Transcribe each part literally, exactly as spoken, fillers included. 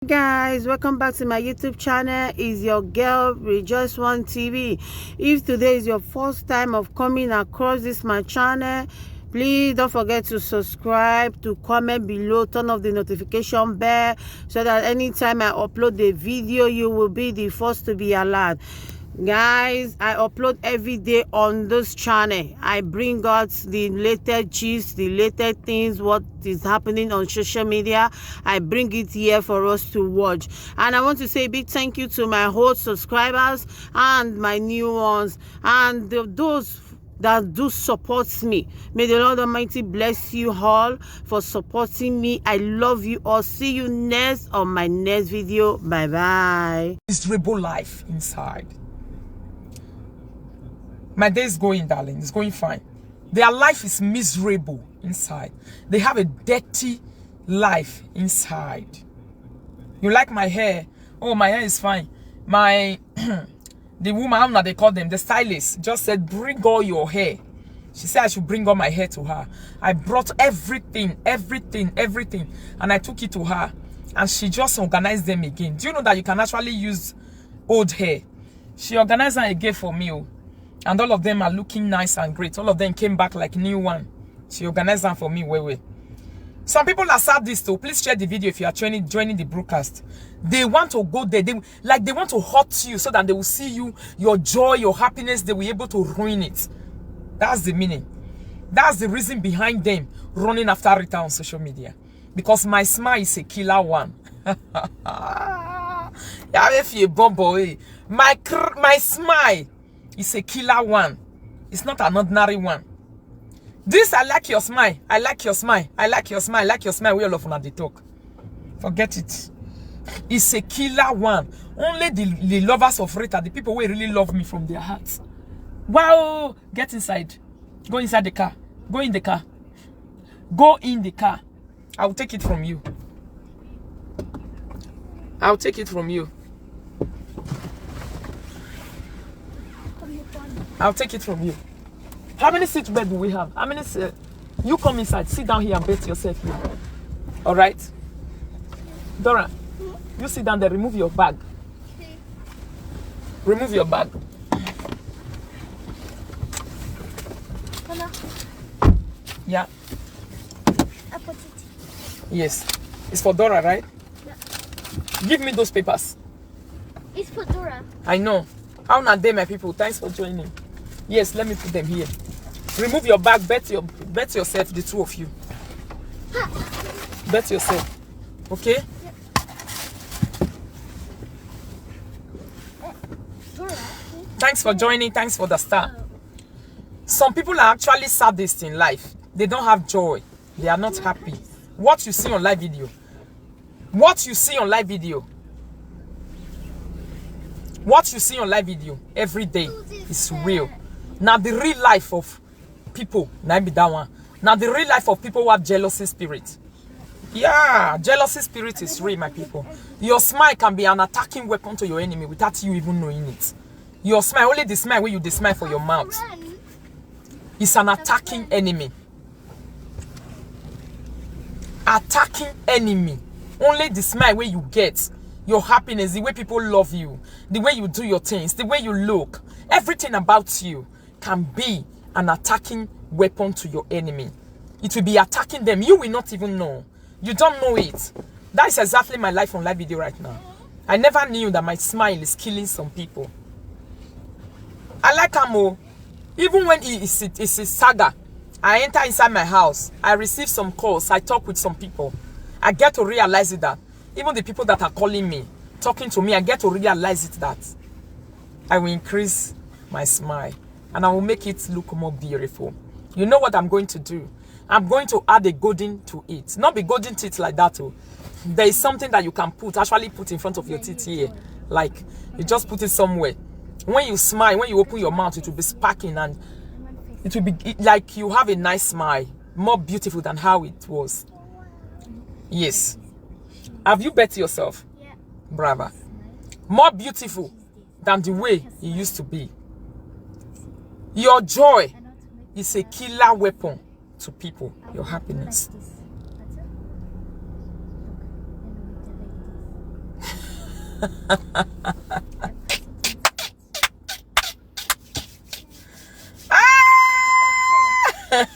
Guys, welcome back to my YouTube channel. Is your girl Rejoice One T V. If today is your first time of coming across this my channel, please don't forget to subscribe, to comment below, turn off the notification bell, so that anytime I upload the video, you will be the first to be alert. Guys, I upload every day on this channel. I bring out the latest gist, the latest things, what is happening on social media. I bring it here for us to watch. And I want to say a big thank you to my old subscribers and my new ones, and the, those that do support me. May the Lord Almighty bless you all for supporting me. I love you all. See you next on my next video. Bye bye. Miserable life inside. My day is going, darling. It's going fine. Their life is miserable inside. They have a dirty life inside. You like my hair? Oh, my hair is fine. My the woman, how una dey call them, the stylist, just said, "Bring all your hair." She said I should bring all my hair to her. I brought everything, everything, everything, and I took it to her, and she just organized them again. Do you know that you can actually use old hair? She organized them again for me, oh, and all of them are looking nice and great. All of them came back like new one. She organized them for me, well, well. Some people are sad this too. Please share the video if you are joining, joining the broadcast. They want to go there. They, like, they want to hurt you so that they will see you, your joy, your happiness. They will be able to ruin it. That's the meaning. That's the reason behind them running after Rita on social media. Because my smile is a killer one. Yeah, if you bomb boy, my cr- my smile is a killer one. It's not an ordinary one. This, "I like your smile, I like your smile, I like your smile, I like your smile," we all of una dey talk. Forget it. It's a killer one. Only the, the lovers of Rita, the people who really love me from their hearts. Wow, get inside. Go inside the car. Go in the car. Go in the car. I will take it from you. I'll take it from you. I'll take it from you. How many seat bed do we have? How many se- You come inside. Sit down here and bet yourself here. All right? Dora, you sit down there. Remove your bag. Remove your bag. Mama, Yeah. I put it. Yes. It's for Dora, right? Give me those papers. It's for Dora. I know. How na dey, my people? Thanks for joining. Yes, let me put them here. Remove your bag. Bet your bet yourself, the two of you. Bet yourself. Okay? Dora. Thanks for joining. Thanks for the star. Some people are actually saddest in life. They don't have joy. They are not happy. What you see on live video, what you see on live video, what you see on live video every day is real. Now the real life of people, na be that one. Now the real life of people who have jealousy spirit. Yeah, jealousy spirit is real, my people. Your smile can be an attacking weapon to your enemy without you even knowing it. Your smile, only the smile where you dey smile for your mouth, is an attacking enemy. Attacking enemy. Only the smile where you get, your happiness, the way people love you, the way you do your things, the way you look, everything about you can be an attacking weapon to your enemy. It will be attacking them. You will not even know. You don't know it. That is exactly my life on live video right now. I never knew that my smile is killing some people. I like am o. Even when it is, it is saga, I enter inside my house, I receive some calls, I talk with some people. I get to realize it that even the people that are calling me, talking to me, I get to realize it that I will increase my smile and I will make it look more beautiful. You know what I'm going to do? I'm going to add a golden to it. Not be golden teeth like that, oh. There is something that you can put, actually put in front of your teeth here. Like, you just put it somewhere. When you smile, when you open your mouth, it will be sparking and it will be it- like you have a nice smile, more beautiful than how it was. Yes. Have you bet yourself? Yeah. Brava. More beautiful than the way it used to be. Your joy is a killer weapon to people. Your happiness. Ah!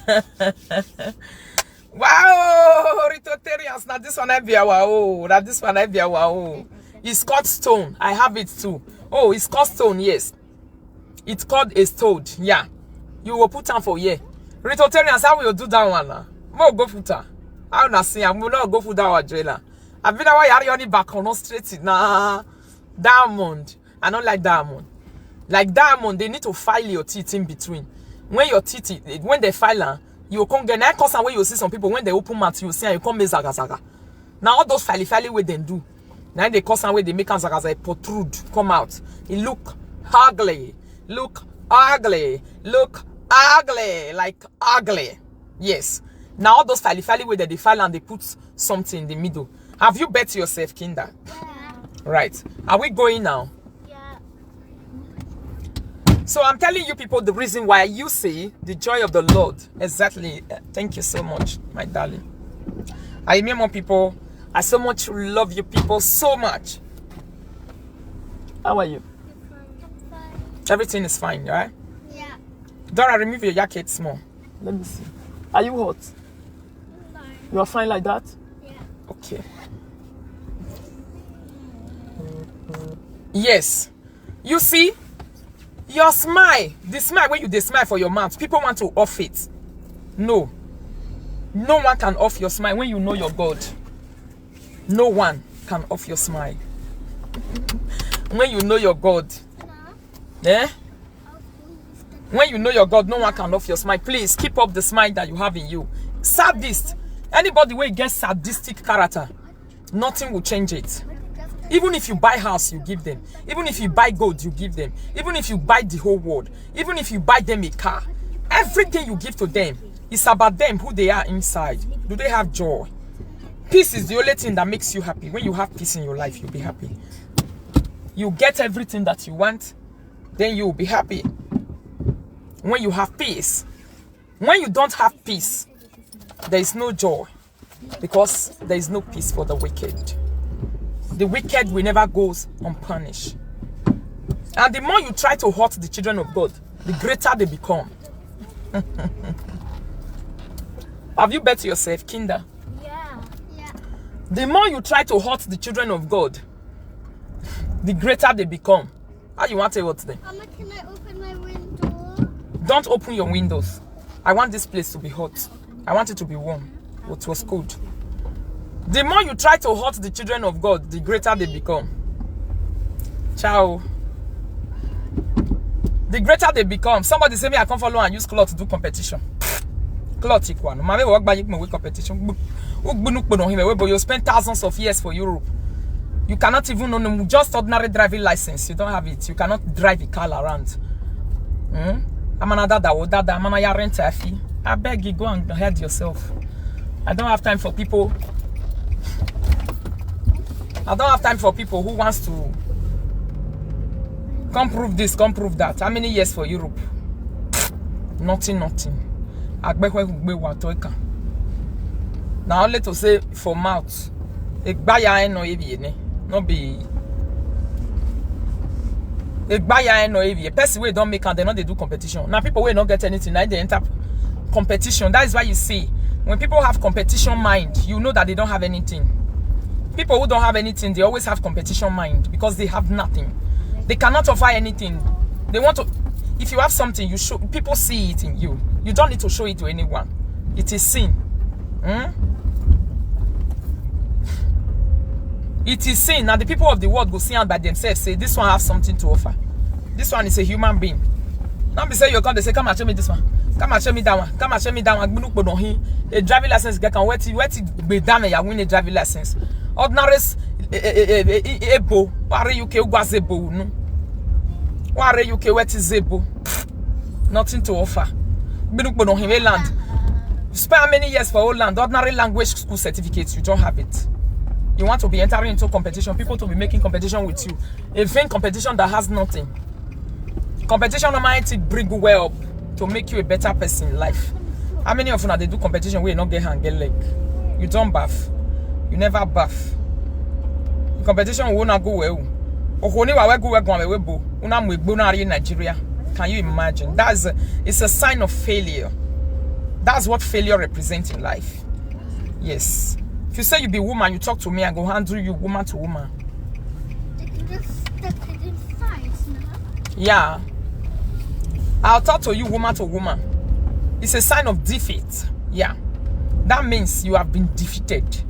Wow, Ritotarians, now this one I be our oh, now this one I be our oh. It's called stone. I have it too. Oh, it's called stone, yes. It's called a stone. Yeah. You will put on for here. Ritotarians, how will you do that one now? Mo go put on. How na see, I will not go put that one, Joela. I been a why are you on the back on straight now. Diamond. I don't like diamond. Like diamond, they need to file your teeth in between. When your teeth, when they file, uh, you come get nine cause where you see some people when they open mouth, you see and you come make zaga zaga. Now all those file file where they do. Now they cause where they make am zaga zaga protrude, come out. It look ugly, look ugly, look ugly, like ugly. Yes. Now all those file file where they file and they put something in the middle. Have you bet yourself, Kinder? Right. Are we going now? Yeah. So I'm telling you people the reason why you see the joy of the Lord. Exactly. Uh, Thank you so much, my darling. I mean more people. I so much love you people so much. How are you? Everything is fine, right? Yeah. Dora, remove your jacket small. Let me see. Are you hot? You are fine like that? Yeah. Okay. Yes. You see, your smile, the smile where you dey smile for your mouth, people want to off it. No. No one can off your smile when you know your God. No one can off your smile. When you know your God. Eh? When you know your God, no one can off your smile. Please keep up the smile that you have in you. Sadist. Anybody where gets sadistic character, nothing will change it. Even if you buy house, you give them. Even if you buy gold, you give them. Even if you buy the whole world, even if you buy them a car, everything you give to them, it's about them, who they are inside. Do they have joy? Peace is the only thing that makes you happy. When you have peace in your life, you'll be happy. You get everything that you want, then you'll be happy. When you have peace, when you don't have peace, there is no joy, because there is no peace for the wicked. The wicked will never go unpunished. And the more you try to hurt the children of God, the greater they become. Have you bet yourself, Kinder? Yeah. Yeah. The more you try to hurt the children of God, the greater they become. How you want to hurt them? Mama, can I open my window? Don't open your windows. I want this place to be hot. I want it to be warm. It was cold. The more you try to hurt the children of God, the greater they become. Ciao. The greater they become. Somebody say me, I come follow and use cloth to do competition. Cloth equal. Mama, we work by you with competition. But you spend thousands of years for Europe. You cannot even own just ordinary driving license. You don't have it. You cannot drive a car around. Hmm? I'm another that will that I'm another rent a fee. I beg you, go and head yourself. I don't have time for people. I don't have time for people who wants to come prove this, come prove that. How many years for Europe? Nothing, nothing. Agbekwe ugbe wa to eka. Now only to say for mouth. Egbaya eno ebi ene. No be. Egbaya eno ebi. A person wey don make am, they no dey do competition. Now people wey no get anything, now they enter competition. That is why you see when people have competition mind, you know that they don't have anything. People who don't have anything, they always have competition mind because they have nothing. They cannot offer anything. They want to. If you have something, you show. People see it in you. You don't need to show it to anyone. It is seen. Hmm? It is seen. Now the people of the world go see and by themselves say this one has something to offer. This one is a human being. Don't be say you come, they say, "Come and show me this one. Come and show me that one. Come and show me that one." Gbunu kpono hin. A driving license get can wet, wet be done, you win a driving license. Ordinary s- e- e- e- e- e- ebo. Why are you ke ugwa zebo no? Why are you ke wet zebo? Nothing to offer. Gbinu kpono him land. Spend how many years for Holland? Ordinary language school certificate, you don't have it. You want to be entering into competition, people to be making competition with you. A vain competition that has nothing. Competition normally to bring you well up to make you a better person in life. How many of you now they do competition where you not get hand, get leg? You don't buff. You never buff. Competition will not go well. Ohoni wa wegu wegu webo. Una mwegbo na in Nigeria. Can you imagine? That's a, it's a sign of failure. That's what failure represents in life. Yes. If you say you be woman, you talk to me, I go handle you woman to woman. They can just step it in size, no? Yeah. I'll talk to you woman to woman. It's a sign of defeat. Yeah. That means you have been defeated.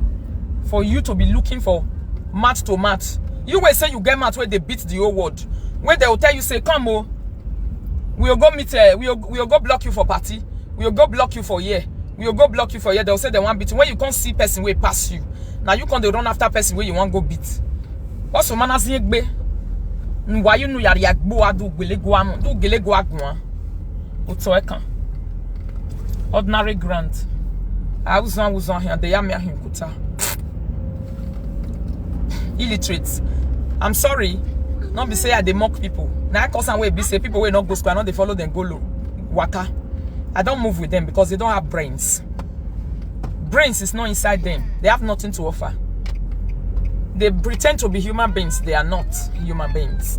For you to be looking for match to match. You will say you get match where they beat the whole world. Where they will tell you, say, come, oh, we'll go meet, uh, we'll, we'll go block you for party. We'll go block you for here. We'll go block you for here. They'll say they want beat you. When you can't see person way pass you. Now you can't run after person where you want go beat. What's your manners? Why you know you're gbo adu gele go amu. Do gele go agwa. Otoekan. Ordinary grant. I was on, was on here. They are me a hinkuta. Illiterates. I'm sorry. Not be say I dey mock people. Now I cause some way be say people will not go school. I know they follow them go low. Waka. I don't move with them because they don't have brains. Brains is not inside them. They have nothing to offer. They pretend to be human beings. They are not human beings.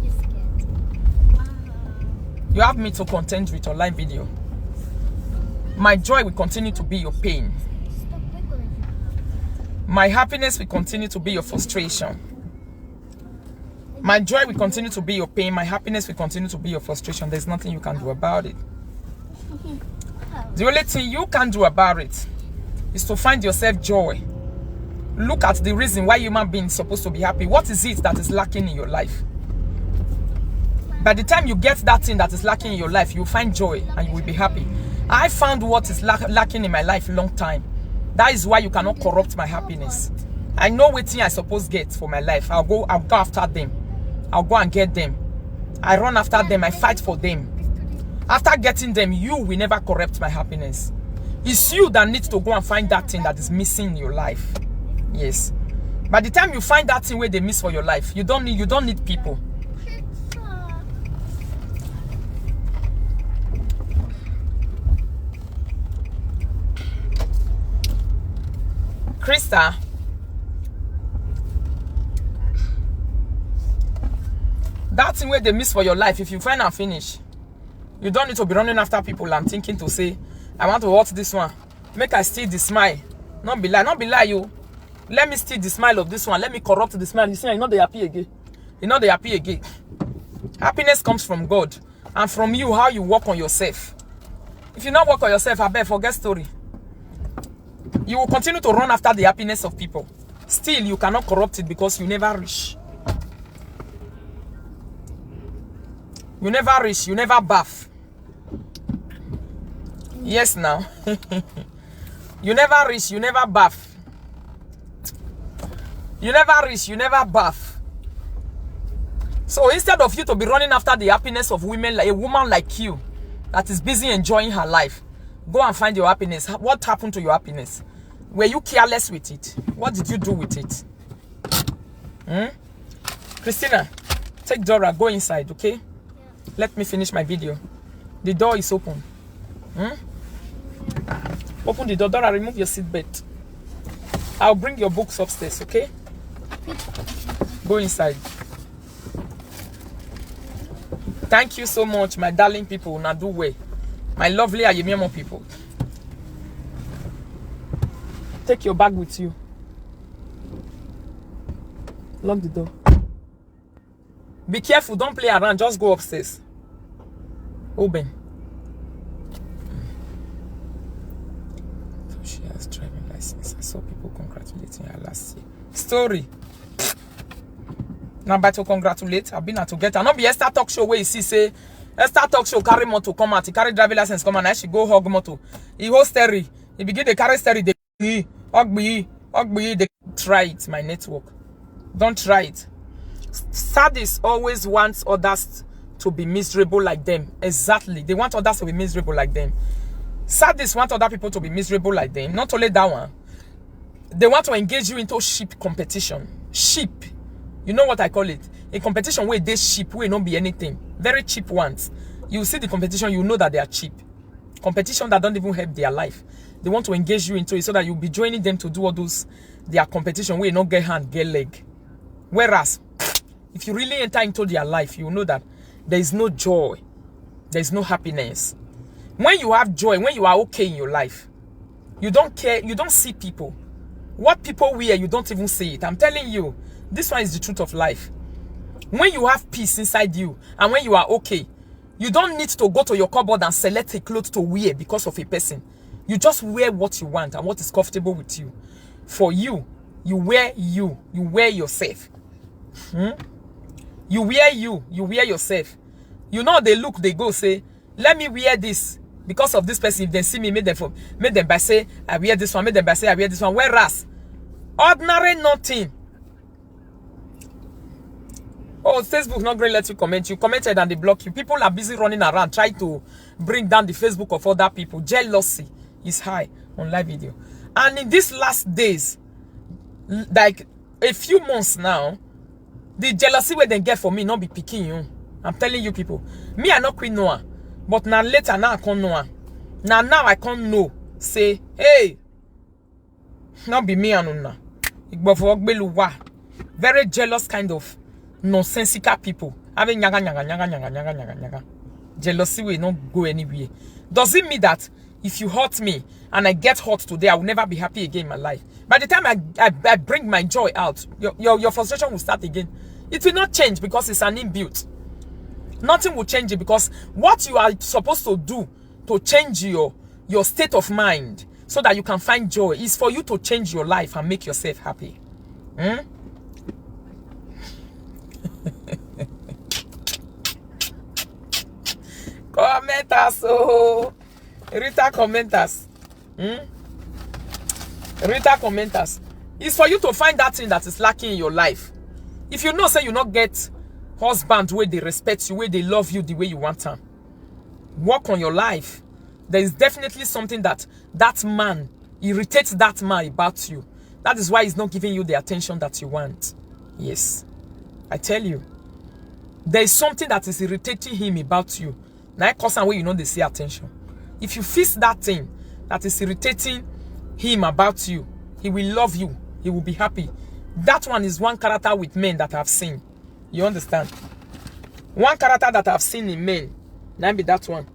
You have me to contend with online video. My joy will continue to be your pain. My happiness will continue to be your frustration. My joy will continue to be your pain. My happiness will continue to be your frustration. There's nothing you can do about it. The only thing you can do about it is to find yourself joy. Look at the reason why human beings supposed to be happy. What is it that is lacking in your life? By the time you get that thing that is lacking in your life, you find joy and you will be happy. I found what is lack- lacking in my life long time. That is why you cannot corrupt my happiness. I know wetin I suppose get for my life. I'll go, I'll go after them. I'll go and get them. I run after them. I fight for them. After getting them, you will never corrupt my happiness. It's you that need to go and find that thing that is missing in your life. Yes. By the time you find that thing where they miss for your life, you don't need you don't need people. Krista, that thing where they miss for your life, if you find and finish, you don't need to be running after people and thinking to say, I want to watch this one. Make I steal the smile. Not be lie, not be lie, you. Let me steal the smile of this one. Let me corrupt the smile. You see, you know they happy again. You know they happy again. Happiness comes from God, and from you how you work on yourself. If you not work on yourself, I bet forget story. You will continue to run after the happiness of people. Still, you cannot corrupt it because you never reach. You never reach. You never buff. Yes, now. You never reach. You never buff. You never reach. You never buff. So instead of you to be running after the happiness of women, like a woman like you, that is busy enjoying her life, go and find your happiness. What happened to your happiness? Were you careless with it? What did you do with it? Hmm? Christina, take Dora, go inside, okay? Let me finish my video. The door is open. Hmm? Open the door. Dora, remove your seatbelt. I'll bring your books upstairs, okay? Go inside. Thank you so much, my darling people. Now do way. My lovely Ayemiemo people. Take your bag with you. Lock the door. Be careful, don't play around, just go upstairs. Open. So she has driving license. I saw people congratulating her last year. Story. Now, but to congratulate, I've been to get her. Not be Esther Talk Show where you see say Esther Talk Show carry motor come out, he carry driving license come out, and she go hug motor. He host Terry. He begin to carry Terry. They Ogbi, Ogbi, they try it, my network. Don't try it. Saddists always want others to be miserable like them. Exactly. They want others to be miserable like them. Saddists want other people to be miserable like them. Not only that one, they want to engage you into sheep competition. Sheep. You know what I call it? A competition where they sheep, where not be anything. Very cheap ones. You see the competition, you know that they are cheap. Competition that don't even help their life. They want to engage you into it so that you'll be joining them to do all those their competition where you not get hand, get leg. Whereas, if you really enter into their life, you know that there is no joy, there is no happiness. When you have joy, when you are okay in your life, you don't care, you don't see people. What people wear, you don't even see it. I'm telling you, this one is the truth of life. When you have peace inside you and when you are okay, you don't need to go to your cupboard and select a cloth to wear because of a person. You just wear what you want and what is comfortable with you. For you, you wear you, you wear yourself. Hmm? You wear you, you wear yourself. You know, they look, they go say, "Let me wear this because of this person." If they see me, make them for make them by say, "I wear this one," make them by say, "I wear this one." Whereas ordinary nothing. Oh, Facebook not going to let you comment. You commented and they block you. People are busy running around trying to bring down the Facebook of other people. Jealousy is high on live video. And in these last days, l- like a few months now, the jealousy where they get for me not be picking you. I'm telling you people. Me, I not quit Noah. But now later now I can't know. Now now I can't know. Say, hey, not be me and una. Igbofo Ogbeluwa. Very jealous kind of nonsensical people. Having nyaga nyaga nyaga nyaga nyaga nyaga nyaga. Jealousy will not go anywhere. Does it mean that if you hurt me and I get hurt today, I will never be happy again in my life? By the time I, I, I bring my joy out, your, your, your frustration will start again. It will not change because it's an inbuilt. Nothing will change it because what you are supposed to do to change your your state of mind so that you can find joy is for you to change your life and make yourself happy. Hmm? Commenters, oh, Rita commenters. Hmm? Rita commenters. It's for you to find that thing that is lacking in your life. If you know, say you not get husband where they respect you, where they love you the way you want them, work on your life. There is definitely something that that man irritates that man about you. That is why he's not giving you the attention that you want. Yes, I tell you, there is something that is irritating him about you. Now, cause and where you know they see attention. If you fix that thing that is irritating him about you, he will love you. He will be happy. That one is one character with men that I've seen. You understand? One character that I've seen in men, now be that one.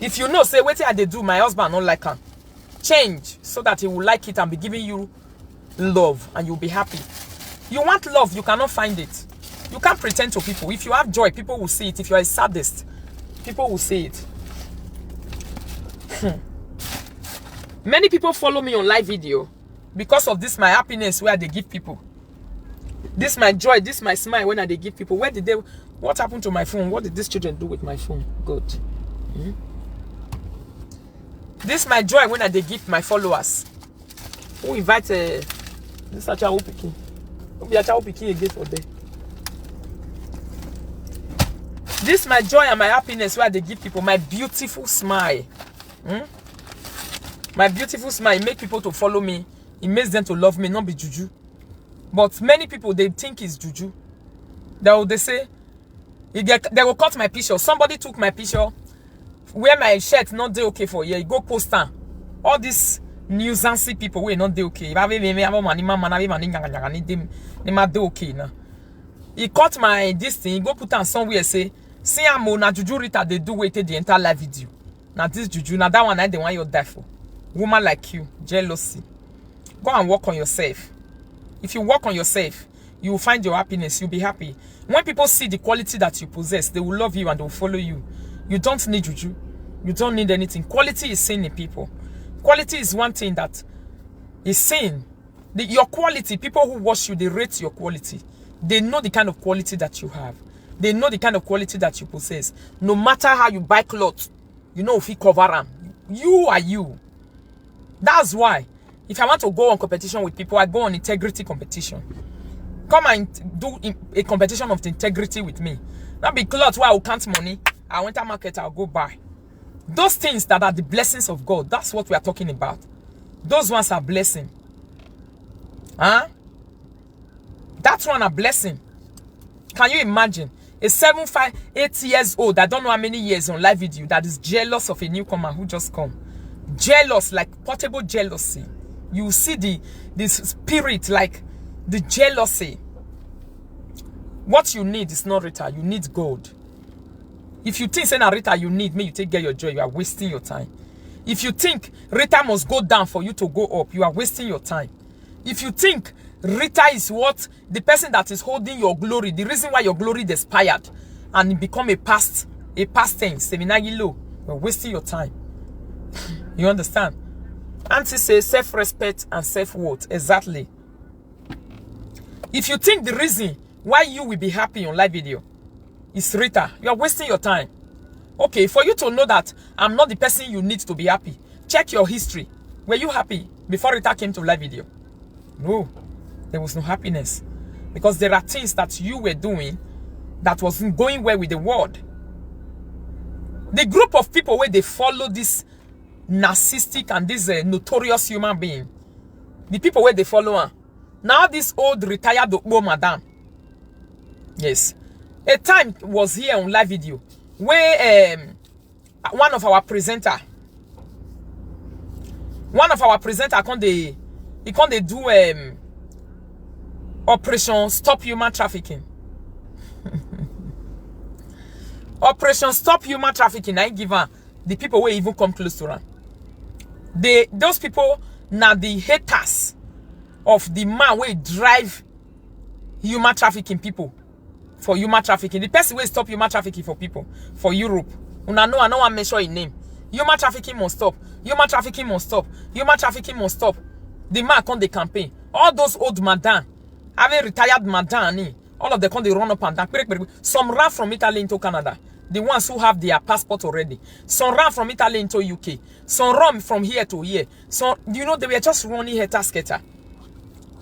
If you know, say, "Wetin I dey do, my husband not like am," change so that he will like it and be giving you love and you'll be happy. You want love, you cannot find it. You can't pretend to people. If you have joy, people will see it. If you are a sadist, people will see it. Hmm. Many people follow me on live video because of this my happiness where they give people. This my joy, this my smile when I they give people. Where did they? What happened to my phone? What did these children do with my phone? God. Hmm? This my joy when I they give my followers. Who invite uh, this Achawo pikin? Who be Achawo pikin again for there? This my joy and my happiness where they give people my beautiful smile. Hmm? My beautiful smile make people to follow me. It makes them to love me, not be juju. But many people they think it's juju. They will they say, "E get, they will cut my picture. Somebody took my picture. Where my shirt not dey okay for here. E go post am." All these nuisancy people wey not dey okay. If I be me, I want money, man, I be money, nyaga, nyaga, need them. They might dey okay now. He cut my this thing. He go put am somewhere. Say, "See am o, na juju Rita dey do wetin the entire live video. Now this juju, now that one I dey want you die for. Woman like you, jealousy. Go and work on yourself. If you work on yourself, you will find your happiness. You'll be happy. When people see the quality that you possess, they will love you and they will follow you. You don't need juju. You don't need anything. Quality is seen in people. Quality is one thing that is seen. The, your quality, people who watch you, they rate your quality. They know the kind of quality that you have. They know the kind of quality that you possess. No matter how you buy clothes, you know if you cover them. You are you. That's why if I want to go on competition with people, I go on integrity competition. Come and do in- a competition of integrity with me. Not be cloth where I will count money. I went to market, I'll go buy. Those things that are the blessings of God, that's what we are talking about. Those ones are blessing. Huh? That's one a blessing. Can you imagine? A seven, five, eight years old, I don't know how many years on live video, that is jealous of a newcomer who just come. Jealous, like portable jealousy. You see the this spirit, like The jealousy. What you need is not Rita. You need God. If you think say na Rita you need, make you take get your joy, you are wasting your time. If you think Rita must go down for you to go up, you are wasting your time. If you think Rita is what the person that is holding your glory, the reason why your glory expired and it become a past, a past tense, seminagilo, you're wasting your time. You understand? Auntie say self-respect and self-worth. Exactly. If you think the reason why you will be happy on live video is Rita, you are wasting your time. Okay, for you to know that I'm not the person you need to be happy, check your history. Were you happy before Rita came to live video? No, there was no happiness, because there are things that you were doing that wasn't going well with the world. The group of people where they follow this narcissistic and this uh, notorious human being, the people where they follow her, now this old retired Okpo madam. Yes. A time was here on live video where um, one of our presenter, one of our presenter come dey, he come dey do um, Operation Stop Human Trafficking. Operation Stop Human Trafficking, I give am the people wey even come close to am. They, those people na the haters of the man wey drive human trafficking people for human trafficking. The person wey stop human trafficking for people for Europe. Una know, I no wan mention him name. Human trafficking must stop. Human trafficking must stop. Human trafficking must stop. The man come dey campaign. All those old madam, having retired madam, ni, all of them come dey run up and down. Kpere, kpere, kpere. Some ran from Italy into Canada. The ones who have their passport already. Some ran from Italy into U K. Some run from here to here. So, you know, they were just running helter skelter.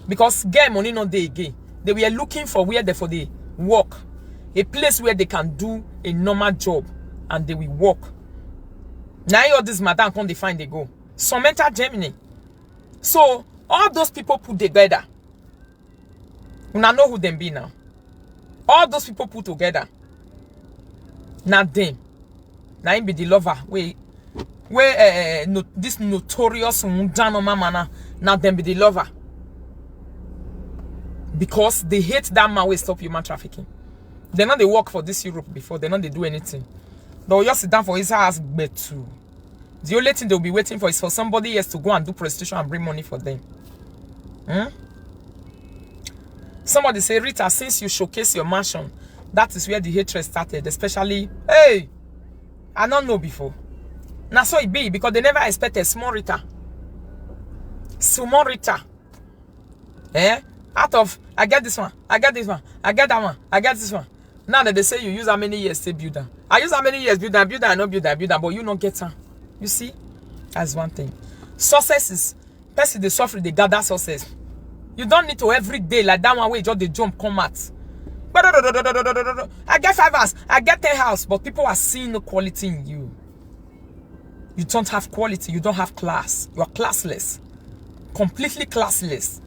Because get money no dey again. They were looking for where they for dey work. A place where they can do a normal job and they will work. Now all this madam come dey find they go. Some enter Germany. So, all those people put together. Una know who them be now. All those people put together. Na them. Na him be the lover. Wey, wey uh, no, this notorious Mundano mama na, na them be the lover. Because they hate that man wey stop human trafficking. They no dey work for this Europe before. They no dey do anything. They will just sit down for his house, but too. The only thing they'll be waiting for is for somebody else to go and do prostitution and bring money for them. Hmm? Somebody say, Rita, since you showcase your mansion, that is where the hatred started, especially, hey, I don't know before. Now so it be because they never expected small Rita. Small Rita. Eh? Out of, I get this one, I get this one, I get that one, I get this one. Now that they say you use how many years to build them? I use how many years build them, build them, I no build them, build them, but you no get them. You see? That's one thing. Success is, person they suffer, they gather success. You don't need to every day like that one way just the jump come out. I get five house, I get ten house, but people are seeing no quality in you. You don't have quality, you don't have class. You are classless. Completely classless.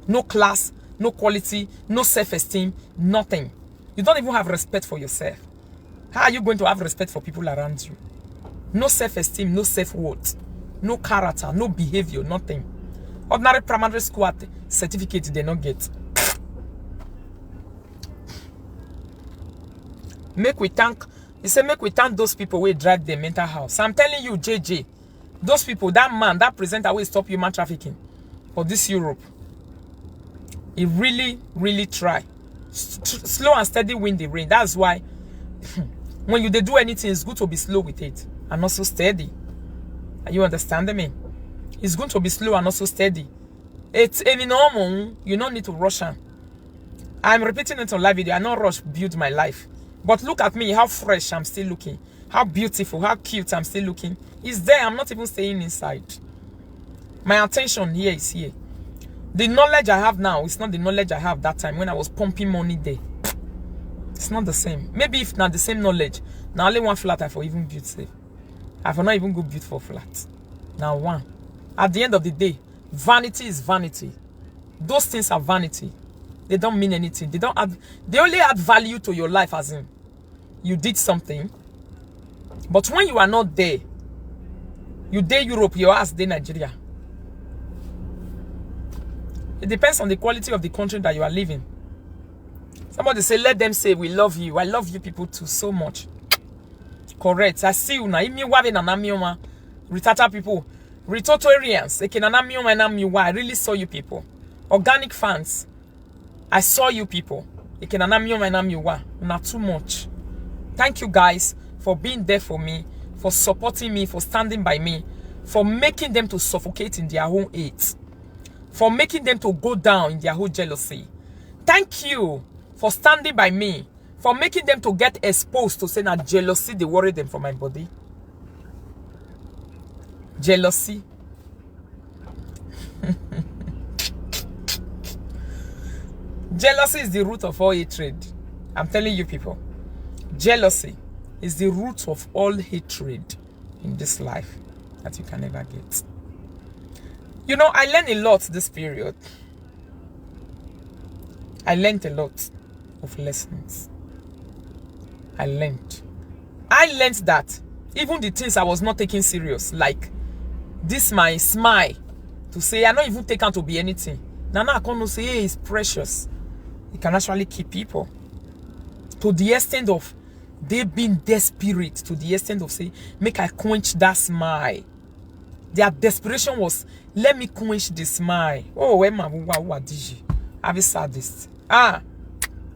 No class, no quality, no self-esteem, nothing. You don't even have respect for yourself. How are you going to have respect for people around you? No self-esteem, no self-worth, no character, no behavior, nothing. Ordinary primary school at certificate they not get. Make we thank, he said, make we thank those people who drive the mental house. I'm telling you, J J, those people, that man, that presenter will stop human trafficking for this Europe. He really, really try. S- s- slow and steady win the rain. That's why when you they do anything, it's good to be slow with it and also steady. Are you understanding me? It's good to be slow and also steady. It's any normal. You don't need to rush on. I'm repeating it on live video. I not rush build my life. But look at me, how fresh I'm still looking. How beautiful, how cute I'm still looking. It's there. I'm not even staying inside. My attention here is here. The knowledge I have now is not the knowledge I have that time when I was pumping money there. It's not the same. Maybe if not the same knowledge, now only one flat I for even build safe. I for not even go build for flat. Now one. At the end of the day, vanity is vanity. Those things are vanity. They don't mean anything. They don't add. They only add value to your life as in you did something. But when you are not there, you dey Europe, your ass dey Nigeria. It depends on the quality of the country that you are living. Somebody say, "Let them say we love you." I love you people too so much. Correct. I see you now. Imi wabe na namioma. Retata people. Retotarians. Eke na namioma na miwa. I really saw you people. Organic fans. I saw you people. Eke na namioma na miwa. Not too much. Thank you guys for being there for me, for supporting me, for standing by me, for making them to suffocate in their own hate, for making them to go down in their own jealousy. Thank you for standing by me, for making them to get exposed to say na jealousy dey worry them for my body. Jealousy. Jealousy is the root of all hatred. I'm telling you people. Jealousy is the root of all hatred in this life that you can ever get. You know, I learned a lot this period. I learned a lot of lessons. I learned. I learned that even the things I was not taking serious, like this my smile, to say I not even take am to be anything. Now, now I come know say, "Hey, it's precious." It can actually kill people to the extent of they being desperate, to the extent of say, "Make I quench that smile." Their desperation was, "Let me quench the smile." Oh, Emma, who are, who are did you? Have a saddest. Ah,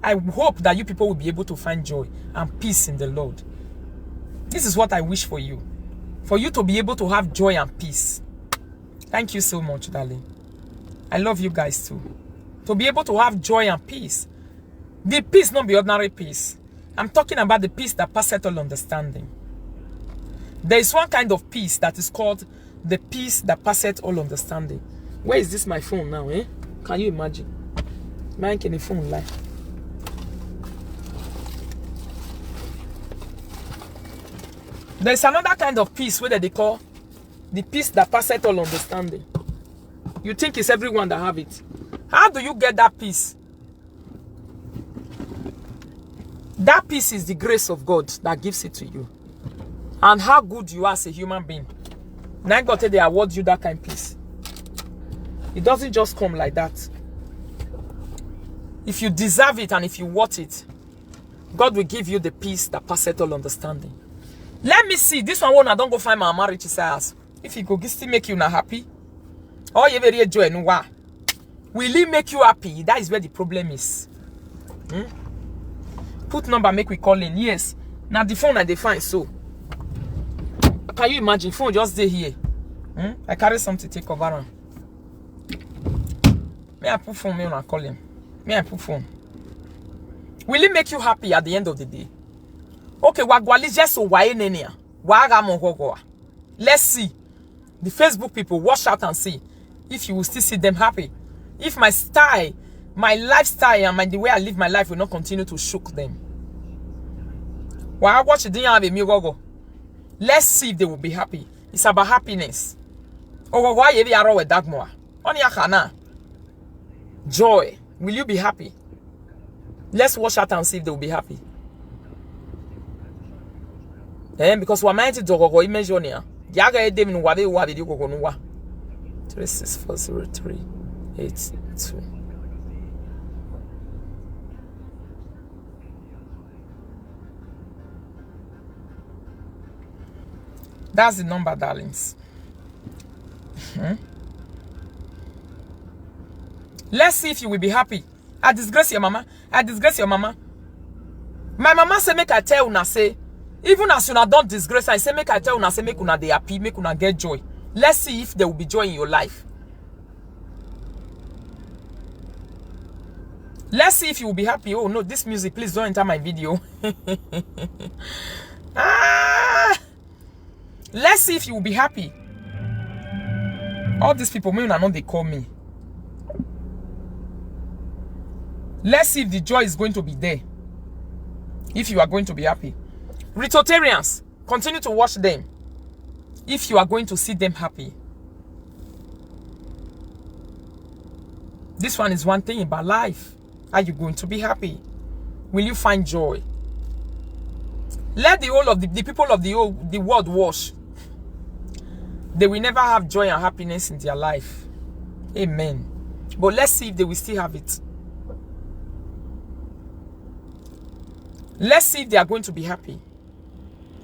I hope that you people will be able to find joy and peace in the Lord. This is what I wish for you. For you to be able to have joy and peace. Thank you so much, darling. I love you guys too. To be able to have joy and peace. The peace not be ordinary peace. I'm talking about the peace that passeth all understanding. There is one kind of peace that is called the peace that passeth all understanding. Where is this my phone now, eh? Can you imagine? Mind can the phone lie? There's another kind of peace where they call the peace that passeth all understanding. You think it's everyone that have it. How do you get that peace? That peace is the grace of God that gives it to you. And how good you are as a human being. Now God, they award you that kind of peace. It doesn't just come like that. If you deserve it and if you want it, God will give you the peace that passeth all understanding. Let me see. This one, when I don't go find my marriage, is ask if he go still make you not happy. Oh, you very joy, no wa. Will he make you happy? That is where the problem is. Hmm? Put number, make we call in. Yes. Now the phone I define so. Can you imagine? Phone just stay here. Hmm? I carry something to take over. Am. Me I put phone, me una call him. Me I put phone. Will it make you happy at the end of the day? Okay, wagwali jesu wa enenia. Wa ga mo gogoa. Let's see. The Facebook people, watch out and see if you will still see them happy. If my style, my lifestyle, and my, the way I live my life will not continue to shook them. Wa watch the have a gogo. Let's see if they will be happy. It's about happiness. Ogogo aye bi aro we dagmoa. Oni akana. Joy. Will you be happy? Let's watch out and see if they will be happy. Eh, because we might do go image on here. The other day, in Wabi Wabi, you go no wa. Three six four zero three eight two. That's the number, darlings. Hmm? Let's see if you will be happy. I disgrace your mama. I disgrace your mama. My mama say make I tell una say, even as una don't disgrace, I say make I tell una say make una dey happy, make una get joy. Let's see if there will be joy in your life. Let's see if you will be happy. Oh no, this music, please don't enter my video. Ah! Let's see if you will be happy. All these people, me una know they call me. Let's see if the joy is going to be there. If you are going to be happy. Ritotarians, continue to watch them. If you are going to see them happy. This one is one thing about life. Are you going to be happy? Will you find joy? Let the whole of the, the people of the whole the world wash. They will never have joy and happiness in their life. Amen. But let's see if they will still have it. Let's see if they are going to be happy.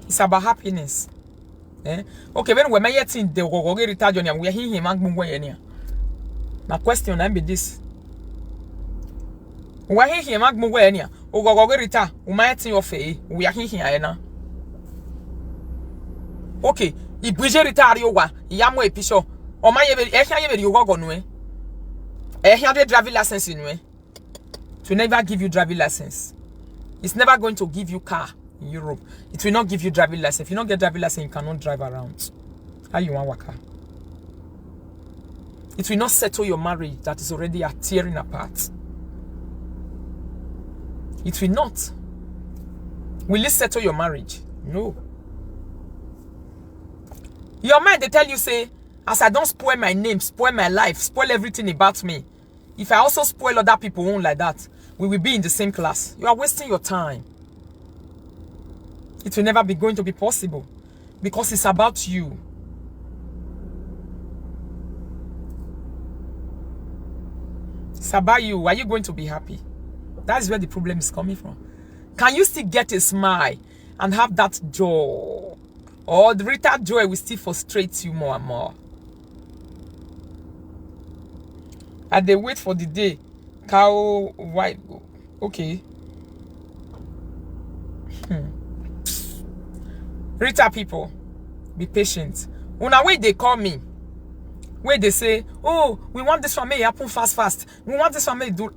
It's about happiness. Eh? Okay, when we may yet in the Ogogo Rita Junior, we are here, man, we are here. My question, I'm be this. We are here, man, we are here. Ogogo Rita, we may yet in your face, we are here, eh, now. Okay, Ibuje Rita Ariowa, Yamo Episho, or my ever, Esha ever you go on, eh? Esha the driving license in way. It will never give you driving license. It's never going to give you car in Europe. It will not give you driving license. If you don't get driving license, you cannot drive around. How you want waka? It will not settle your marriage that is already a tearing apart. It will not. Will it settle your marriage? No. Your mind, they tell you, say, as I don't spoil my name, spoil my life, spoil everything about me, if I also spoil other people own like that, we will be in the same class. You are wasting your time. It will never be going to be possible because it's about you. It's about you. Are you going to be happy? That's where the problem is coming from. Can you still get a smile and have that joy? Or the Rita joy will still frustrate you more and more. And they wait for the day. Cow white. Okay. Hmm. Rita people, be patient. Una way they call me. Where they say, oh, we want this one may happen fast, fast. We want this one may do.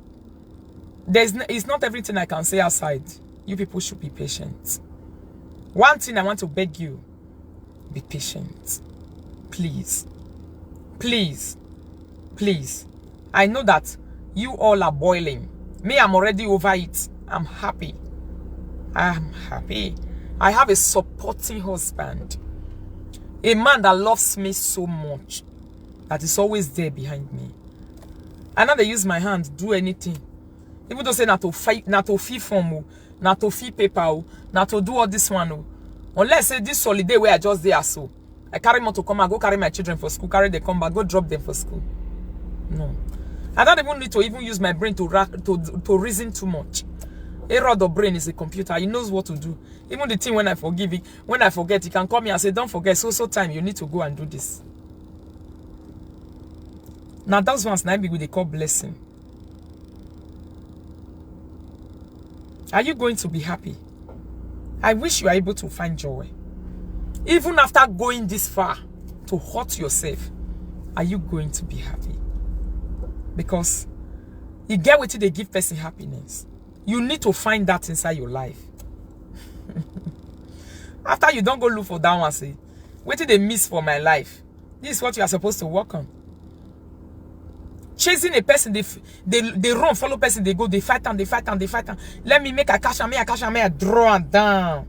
There's n- it's not everything I can say outside. You people should be patient. One thing I want to beg you, be patient. Please. Please. Please. I know that you all are boiling. Me, I'm already over it. I'm happy. I'm happy. I have a supporting husband. A man that loves me so much, that is always there behind me. I know they use my hand, do anything. Even though say not to fight, not to feel from, not to feel paper, not to do all this one. Unless say this holiday where I just there so. I carry motor come, I go carry my children for school, carry them come back, go drop them for school. No. I don't even need to even use my brain to ra- to to reason too much. A rod of brain is a computer. He knows what to do. Even the thing when I forgive it, when I forget, he can call me and say, don't forget, so so time you need to go and do this. Now that's ones now be what they call blessing. Are you going to be happy? I wish you are able to find joy. Even after going this far to hurt yourself, are you going to be happy? Because you get what they give person happiness. You need to find that inside your life. After you don't go look for that one, say, what did they miss for my life? This is what you are supposed to work on. Chasing a person, they f- they they run, follow person, they go, they fight and they fight and they fight and let me make a cash and me a cash and me a draw and down.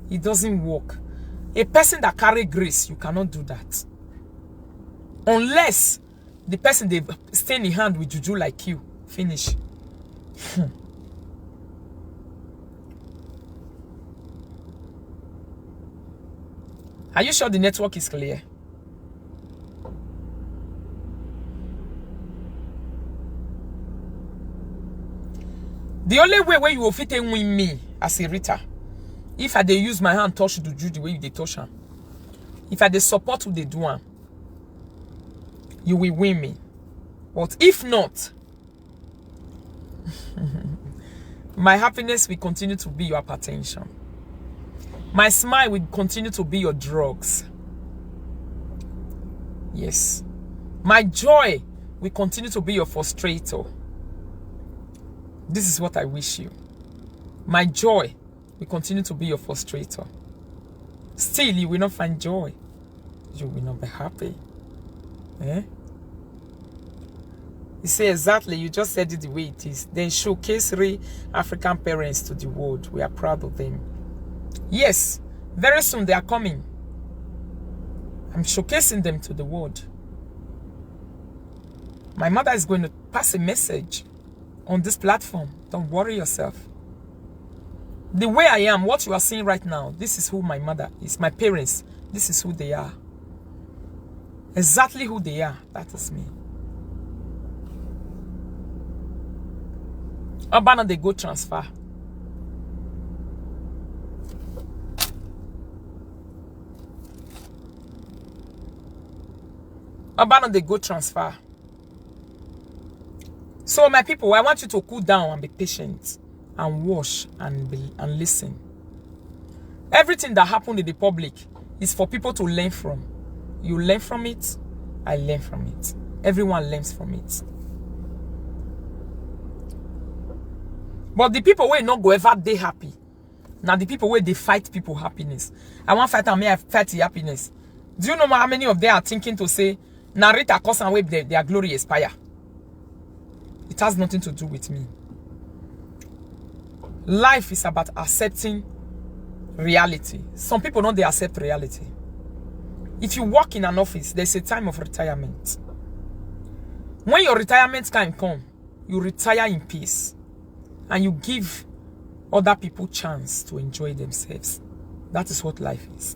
It doesn't work. A person that carry grace, you cannot do that. Unless the person they stay in hand with juju like you, finish. Are you sure the network is clear? The only way where you will fit and win me as a Rita, if I they use my hand touch the Judy where you they touch her, if I they support who they do one, you will win me. But if not, my happiness will continue to be your hypertension. My smile will continue to be your drugs. Yes. My joy will continue to be your frustrator. This is what I wish you. My joy will continue to be your frustrator. Still, you will not find joy. You will not be happy. Eh? You say exactly, you just said it the way it is. Then showcase real African parents to the world. We are proud of them. Yes, very soon they are coming. I'm showcasing them to the world. My mother is going to pass a message on this platform. Don't worry yourself. The way I am, what you are seeing right now, this is who my mother is, my parents, this is who they are. Exactly who they are, that is me. Oba no dey go transfer. Oba no dey go transfer. So, my people, I want you to cool down and be patient and watch and be, and listen. Everything that happened in the public is for people to learn from. You learn from it, I learn from it. Everyone learns from it. But the people wey no go ever dey happy, na the people wey dey fight people happiness. I wan fight am, may I fight the happiness. Do you know how many of them are thinking to say, "Na Rita cause am wey their, their glory expire"? It has nothing to do with me. Life is about accepting reality. Some people no dey accept reality. If you work in an office, there's a time of retirement. When your retirement time come, you retire in peace and you give other people chance to enjoy themselves. That is what life is.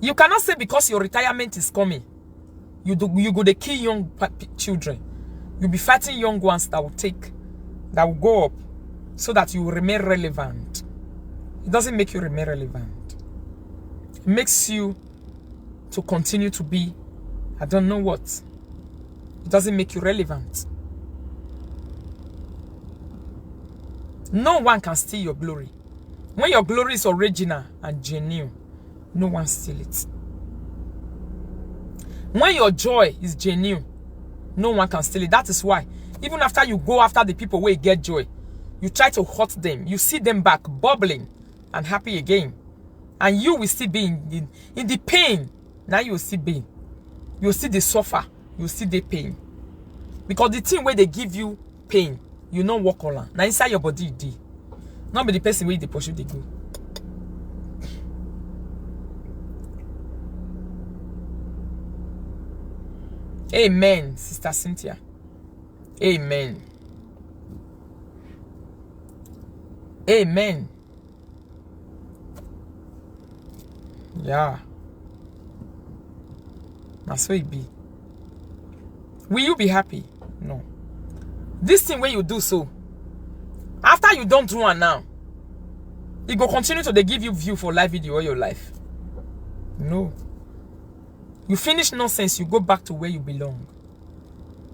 You cannot say because your retirement is coming, you do, you go dey kill young pa- p- children. You'll be fighting young ones that will take, that will go up, so that you will remain relevant. It doesn't make you remain relevant. It makes you to continue to be, I don't know what. It doesn't make you relevant. No one can steal your glory. When your glory is original and genuine, no one steal it. When your joy is genuine, no one can steal it. That is why, even after you go after the people wey get joy, you try to hurt them. You see them back bubbling and happy again. And you will still be in, in, in the pain. Now you will still be. You will still dey suffer. You will still dey pain. Because the thing wey dey give you pain, you no work on am. Na inside your body e dey. No be the person wey dey pursue dey go. Amen, Sister Cynthia. Amen. Amen. Yeah. Na so e be. Will you be happy? No. This thing wey you do so, after you don do am now, e go continue to dey give you view for live video all your life. No. You finish nonsense, you go back to where you belong.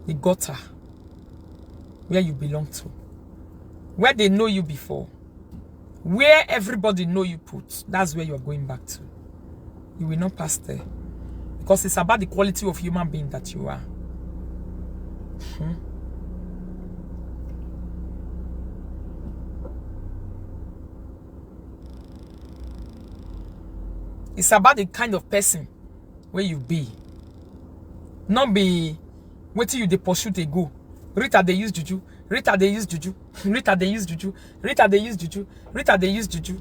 The gutter, where you belong to, where they know you before, where everybody know you put. That's where you're going back to. You will not pass there, because it's about the quality of human being that you are. Hmm. It's about the kind of person wey you be. No be wetin you dey pursue dey go. Rita dey use juju. Rita dey use juju. Rita dey use juju. Rita dey use juju. Rita dey use juju.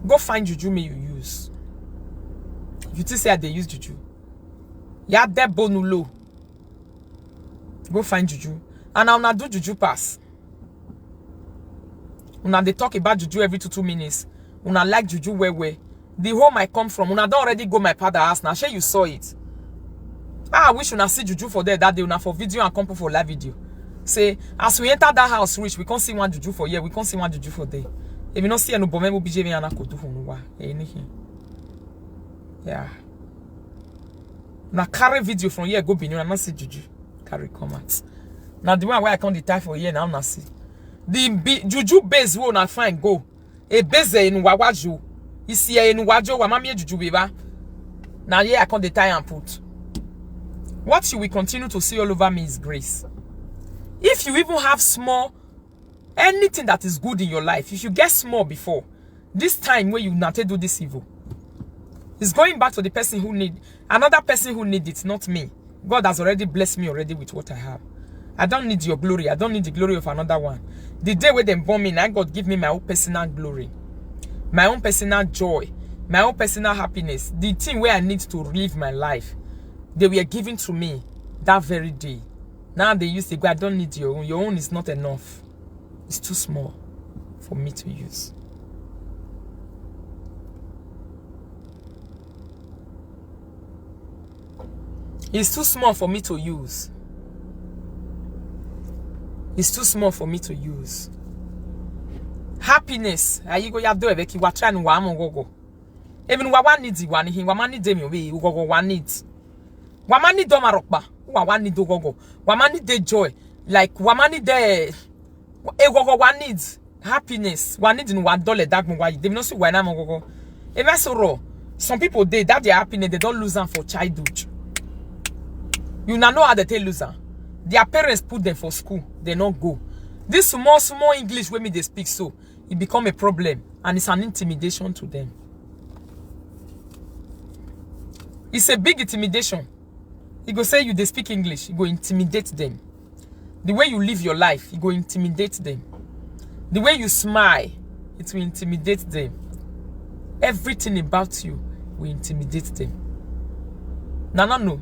Go find juju make you use. You think say I dey use juju? Ya de bonu low. Go find juju. And na una do juju pass. Una dey talk about juju every two two minutes. Una like juju well well. The home I come from, una don already go my father house. Now shey you saw it? Ah, I wish una see juju for there that day. Una for video and come put for live video. Say as we enter that house reach, we can't see one juju for here, we can't see one juju for there. If you not see any bomb, we B J V and I could do for no one. Anything. Yeah. Una carry video from here go Benin, una not see juju. Carry come out. Now the one where I come the tie for here now, una see. The be, juju base wey una find go. E base in wawajo. Isi in wajo wa mamie juju beba. Now here I come the tie and put. What you will continue to see all over me is grace. If you even have small, anything that is good in your life, if you get small before, this time where you not do this evil, it's going back to the person who need, another person who need it, not me. God has already blessed me already with what I have. I don't need your glory. I don't need the glory of another one. The day where dem born me, now God give me my own personal glory, my own personal joy, my own personal happiness. The thing where I need to live my life, they were given to me that very day. Now they use to go, "I don't need your own. Your own is not enough. It's too small for me to use." It's too small for me to use. It's too small for me to use. Happiness. Ayigo ya do ebeki wa try wa mo gogo. Even wa wa need wa ni hin wa ma need mi obi gogo wa need. Wa ma need do marokpa. Wa wa need do gogo. Wa ma need the joy. Like wa ma need the e gogo wa need happiness. Wa need no wa dole dagbon wa. They no see wa na mo gogo. If I so raw, some people they that their happiness they don't lose them for childhood. You now know how they take lose them. Their parents put them for school, they not go. This small small English wey me they speak so, it become a problem and it's an intimidation to them. It's a big intimidation. E go say you they speak English, e go intimidate them. The way you live your life, e go intimidate them. The way you smile, it will intimidate them. Everything about you will intimidate them. Now, no, no.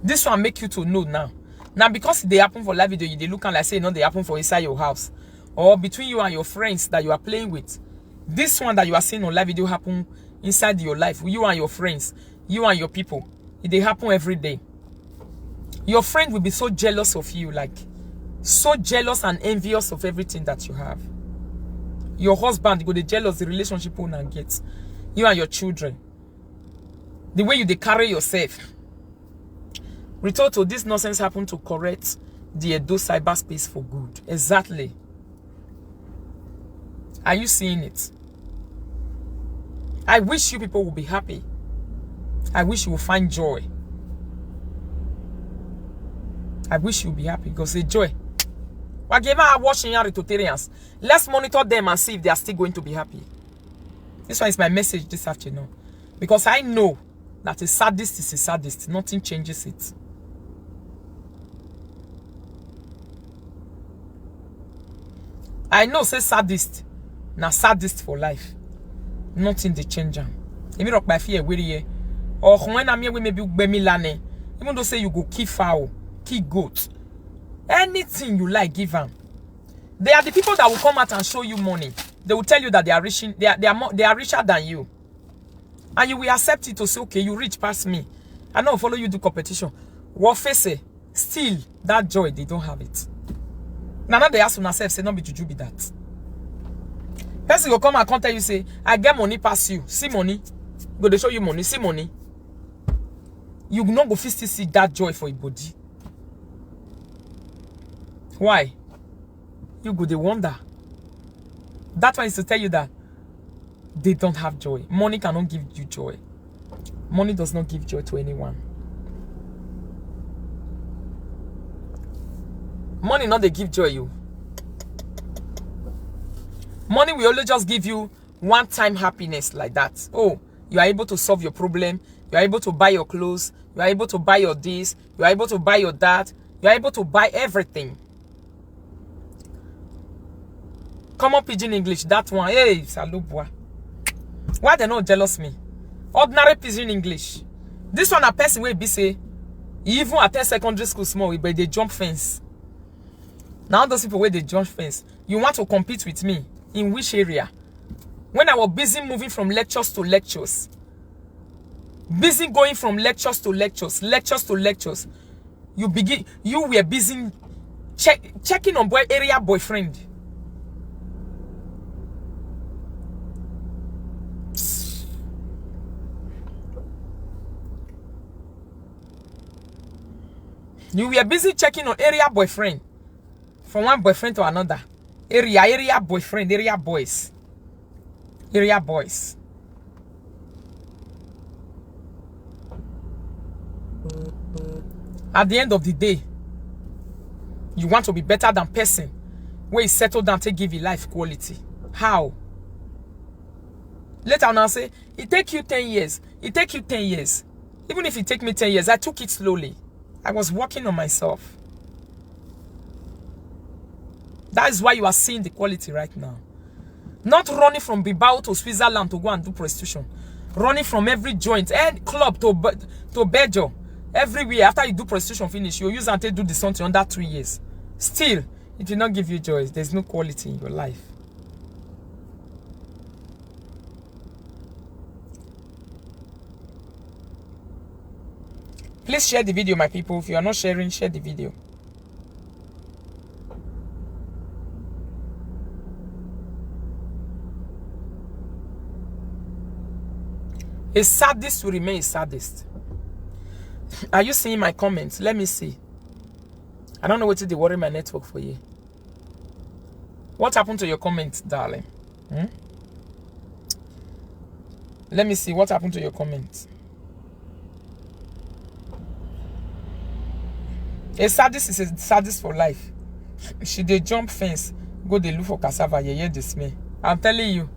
This one make you to know now. Now, because they happen for live video, you they look and like say, no, they happen for inside your house or between you and your friends that you are playing with. This one that you are seeing on live video happen inside your life, you and your friends, you and your people. It they happen every day. Your friend will be so jealous of you, like so jealous and envious of everything that you have. Your husband go the jealous the relationship una get. You and your children, the way you they carry yourself. Ritoto, this nonsense happened to correct the Edo cyberspace for good. Exactly. Are you seeing it? I wish you people will be happy. I wish you will find joy. I wish you'll be happy because the joy. Wagema are watching Yaritotarians. Let's monitor them and see if they are still going to be happy. This one is my message this afternoon. Because I know that a sadist is a sadist. Nothing changes it. I know say sadist na sadist for life. Nothing dey change am. Emi rock by fear weri ye. Or when I'm here we maybe gbemi lane. Even though say you go kill fowl, kill goat, anything you like, give am. They are the people that will come out and show you money. They will tell you that they are rich. They are, they are, more, they are richer than you, and you will accept it to say, okay, you rich past me. I no follow you do competition. What face it? Still, that joy, they don't have it. Now, now they ask yourself, say, no be juju be that. Person go come and come tell you, say, I get money pass you. See money. Go they show you money. See money. You no go fit still see that joy for your body. Why? You go they wonder. That one is to tell you that they don't have joy. Money cannot give you joy. Money does not give joy to anyone. Money not they give joy you. Money will only just give you one time happiness like that. Oh, you are able to solve your problem. You are able to buy your clothes. You are able to buy your this. You are able to buy your that. You are able to buy everything. Common pidgin English, that one. Hey, Salubwa. Why they not jealous me? Ordinary pidgin English. This one a person will be say, he even attend secondary school small, but they jump fence. Now those people where they jump fence, you want to compete with me in which area? When I was busy moving from lectures to lectures, busy going from lectures to lectures, lectures to lectures, you begin, you were busy check, checking on boy area boyfriend. You were busy checking on area boyfriend, from one boyfriend to another. Area, area boyfriend, area boys, area boys. At the end of the day, you want to be better than person where you settle down to give you life quality. How? Later on, I'll say, it take you ten years. It take you ten years. Even if it take me ten years, I took it slowly. I was working on myself. That is why you are seeing the quality right now. Not running from Bilbao to Switzerland to go and do prostitution. Running from every joint, and club to Be- to Bejo, everywhere. After you do prostitution finish, you use and take do the something under two years. Still, it will not give you joy. There's no quality in your life. Please share the video, my people. If you are not sharing, share the video. A sadist will remain a sadist. Are you seeing my comments? Let me see. I don't know what to worry my network for you. What happened to your comments, darling? Hmm? Let me see what happened to your comments. A sadist is a sadist for life. She dey jump fence, go dey look for cassava, yeah, yeah, this me. I'm telling you,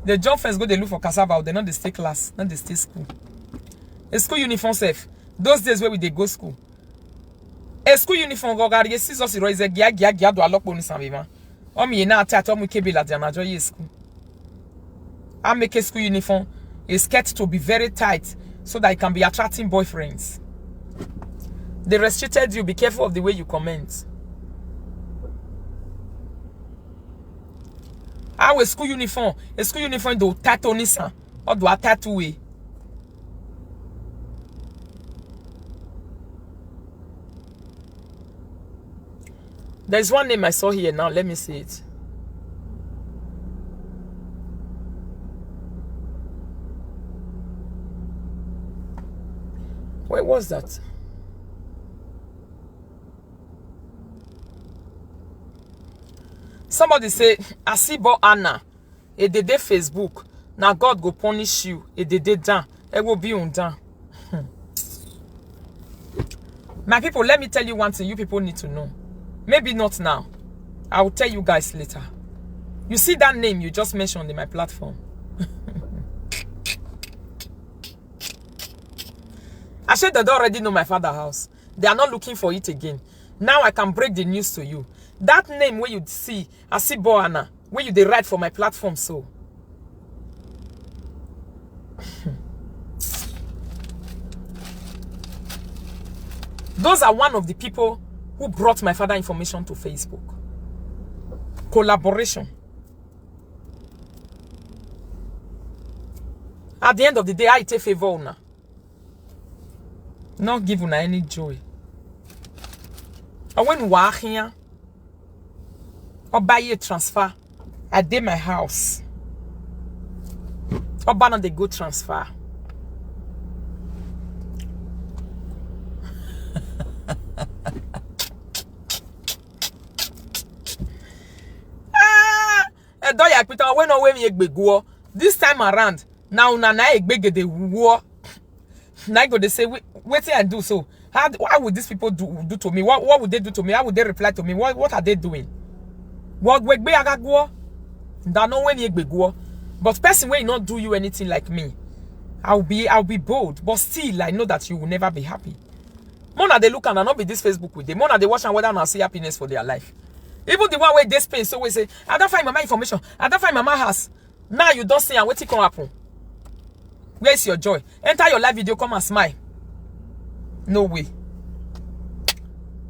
they jump fence, go dey look for cassava, they not dey stay class, not dey stay school. A school uniform safe. Those days where we dey go school. A school uniform, go gari, scissors, ro, is a gia, gia, gia, do a lock, bonus, and viva. Omi, you know, I tell me, K B, like, and I join school. I make a school uniform, a skirt to be very tight so that it can be attracting boyfriends. They restricted you. Be careful of the way you comment. How a school uniform, a school uniform do tattoo nisan, or do a tattoo way. There's one name I saw here now. Let me see it. Where was that? Somebody say, "Asibo Anna, a dede Facebook. Now God go punish you. A dede down. It will be undone." My people, let me tell you one thing you people need to know. Maybe not now. I will tell you guys later. You see that name you just mentioned in my platform? I said they don't already know my father house. They are not looking for it again. Now I can break the news to you. That name where you see, Asibo Anna, where you dey write for my platform, so. Those are one of the people who brought my father information to Facebook. Collaboration. At the end of the day, I take favor una. Not give una any joy. And when we are here, or buy a transfer, I dey my house. Or buy not the good transfer. Ah, Edo ya pita, when no when me egbe go. This time around, now na na egbe gede wo. Now go they say, "Wait, wetin I do so? How, how would these people do, do to me? What, what would they do to me? How would they reply to me? What, what are they doing?" What we gbe agagwo? That no when you gbe go. But person will not do you anything like me. I'll be, I'll be bold, but still I know that you will never be happy. Mona they look and not be this Facebook with them. Mona they watch and whether I see happiness for their life. Even the one where they spend so we say, "I don't find mama information. I don't find mama house." Now you don't see and wetin come happen. Where is your joy? Enter your live video, come and smile. No way.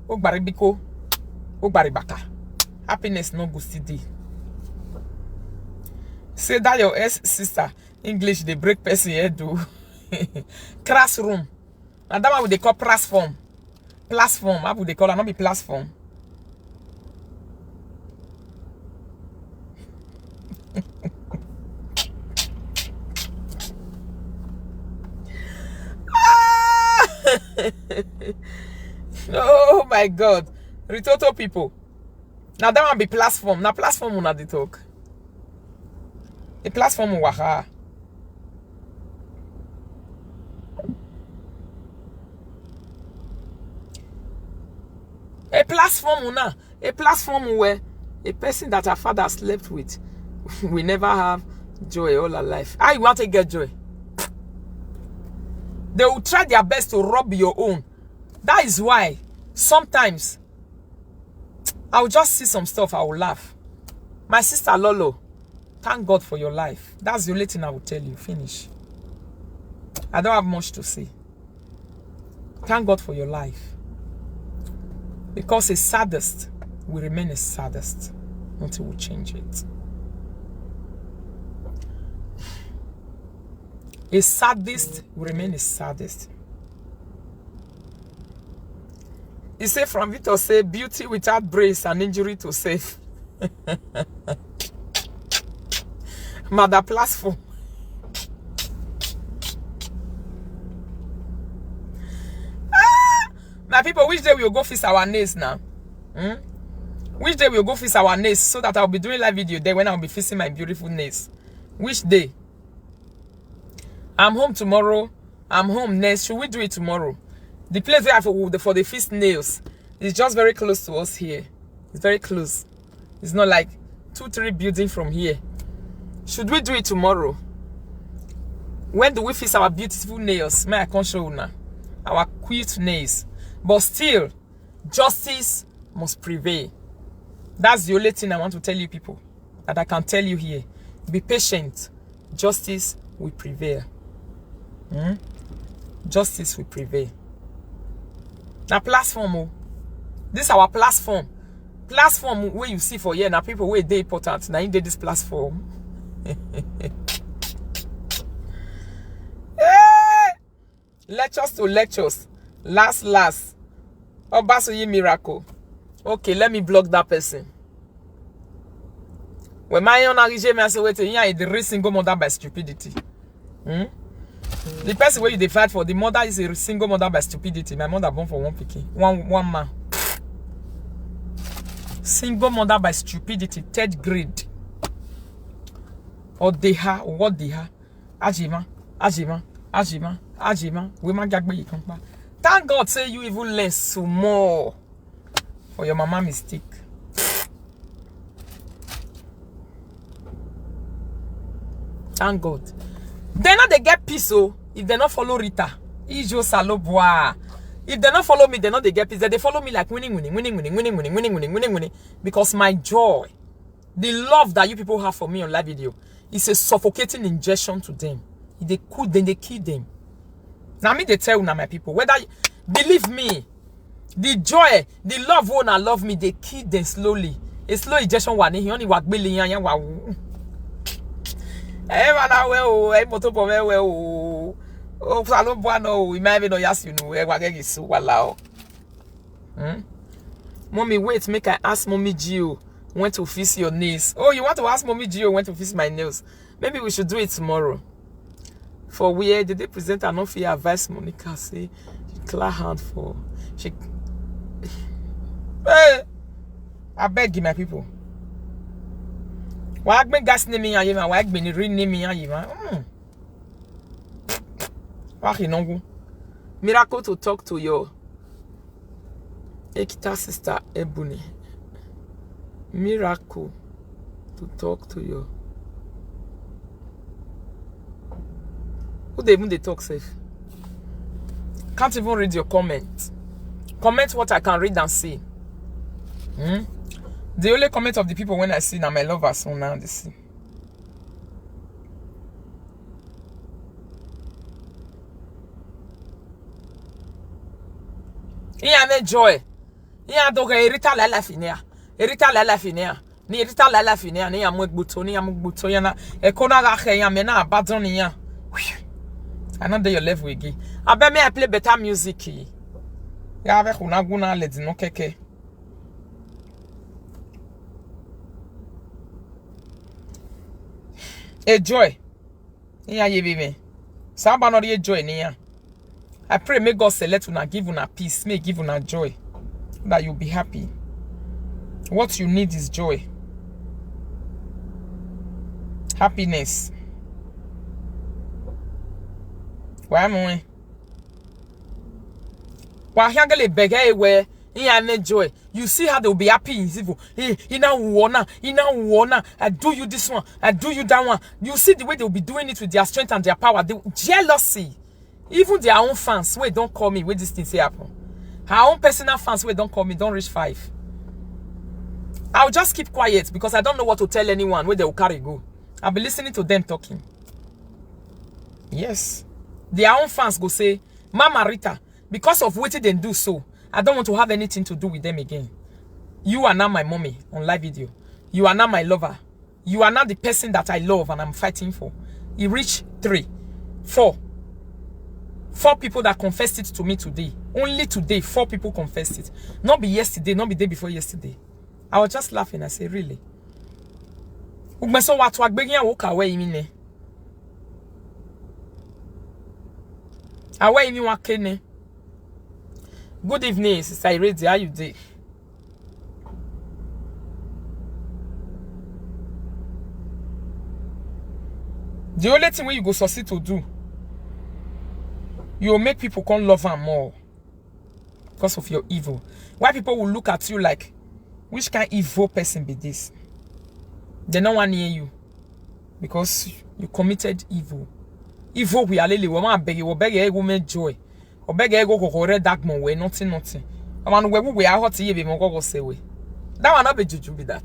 Ogbaribiko. Ogbaribaka. Happiness no go still dey. Say that your ex sister English dey break person head do. Classroom. Na that one we dey call platform. Platform. How we dey call am? No be platform. Ah! Oh my God. Ritoto people. Now that one be platform. Now platform una dey talk. A platform waha. A platform una. A platform where a person that her father slept with will never have joy all her life. How you want to get joy? They will try their best to rob your own. That is why sometimes I will just see some stuff, I will laugh. My sister Lolo, thank God for your life. That's the only thing I will tell you. Finish. I don't have much to say. Thank God for your life. Because a sadist will remain a sadist until we change it. A sadist will remain a sadist. He say, Frank Victor say, "Beauty without brace and injury to self." Mother platform. Ah! My people, which day we will go fix our nails now? Hmm? Which day we will go fix our nails so that I'll be doing live video there when I'll be fixing my beautiful nails? Which day? I'm home tomorrow. I'm home next. Should we do it tomorrow? The place where I for, for the fix nails is just very close to us here. It's very close. It's not like two, three building from here. Should we do it tomorrow? When do we fix our beautiful nails? May I come show you now? Our cute nails. But still, justice must prevail. That's the only thing I want to tell you people, that I can tell you here. Be patient. Justice will prevail. Hmm? Justice will prevail. Now platform, oh. This our platform. Platform where you see for here now, people where they important. Now in this platform. Hey! Lectures to lectures. Last, last. Obasoyi Miracle. Okay, let me block that person. When my own arrangement, I say, "Wait, yeah, the real single mother by stupidity." Hmm? The person where you dey fight for, the mother is a single mother by stupidity. My mother born for one pikin, one, one man. Single mother by stupidity, third grade. Or they ha, or what they ha. Ajima, Ajima, Ajima, Ajima. We ma gagbe yi kan pa. Thank God say you even learn some more for your mama mistake. Thank God. They not they get peace, oh, if they not follow Rita. Ijo Salobwa. If they not follow me, they not they get peace. They, they follow me like winning, winning, winning, winning, winning, winning, winning, winning, winning, winning. Because my joy, the love that you people have for me on live video, is a suffocating injection to them. They cool, then they kill them. Now me they tell now my people, whether, believe me, the joy, the love one I love me, they kill them slowly. A slow injection one, he only work billion yan wa. Eh, wa la we o, eh, moto po we we o. Oh, Salobwa no, imagine no, yes, you know, eh, wa get so wa la o. Hmm? Mommy, wait, make I ask Mommy Gio when to fix your nails. Oh, you want to ask Mommy Gio when to fix my nails? Maybe we should do it tomorrow. For where did they present and not fear advice Monica say she clap hand for she. Hey, I beg you, my people. Why make gas name me and you, why make real name me and you? Hmm. Why he no go? Miracle to talk to your Ekita sister Ebony. Miracle to talk to your. Who they even they talk safe? Can't even read your comment. Comment what I can read and see. Hmm? The only comment of the people when I see now my lovers on now they see. Iya ne joy. Iya do ge Rita la la finia. Rita la la finia. Ni Rita la la finia. Ni ya mu gbuto, ni ya mu gbuto ya na. E ko na ga khe ya me na abadon ni ya. I know dey your level again. Abeg me I play better music. Ya ve kuna guna le dino keke. A joy. Iya ye baby. Samba no ye joy ni ya. I pray may God select una, give una peace, may give una joy, that you be happy. What you need is joy, happiness. Why am I? Why hangele beg away? He and joy. You see how they'll be happy in evil. He he now wanna, he now wanna. I do you this one, I do you that one. You see the way they'll be doing it with their strength and their power. The jealousy. Even their own fans, wait, don't call me. Wait, this thing say happen. Her own personal fans, wait, don't call me. Don't reach five. I'll just keep quiet because I don't know what to tell anyone where they will carry go. I'll be listening to them talking. Yes. Their own fans go say, "Mama Rita, because of what they do so, I don't want to have anything to do with them again. You are now my mommy on live video. You are now my lover. You are now the person that I love and I'm fighting for." He reached three, four. Four people that confessed it to me today. Only today, four people confessed it. Not be yesterday, not be day before yesterday. I was just laughing. I say, really? Ugbeso wa twa gbegin awo ka we imi ne. Awe imi wa kene. Good evening, Sister Irede. How you dey? The only thing wey you go succeed to do, you will make people come love am more because of your evil. Why people will look at you like, which kind evil person be this? They no wan hear you because you committed evil. Evil we alele we ma beg you, beg you, go make joy. Obege ego kokore dagmo we nothing nothing. Amanu we we are hot ye be mo gogo se we. That one not be juju be that.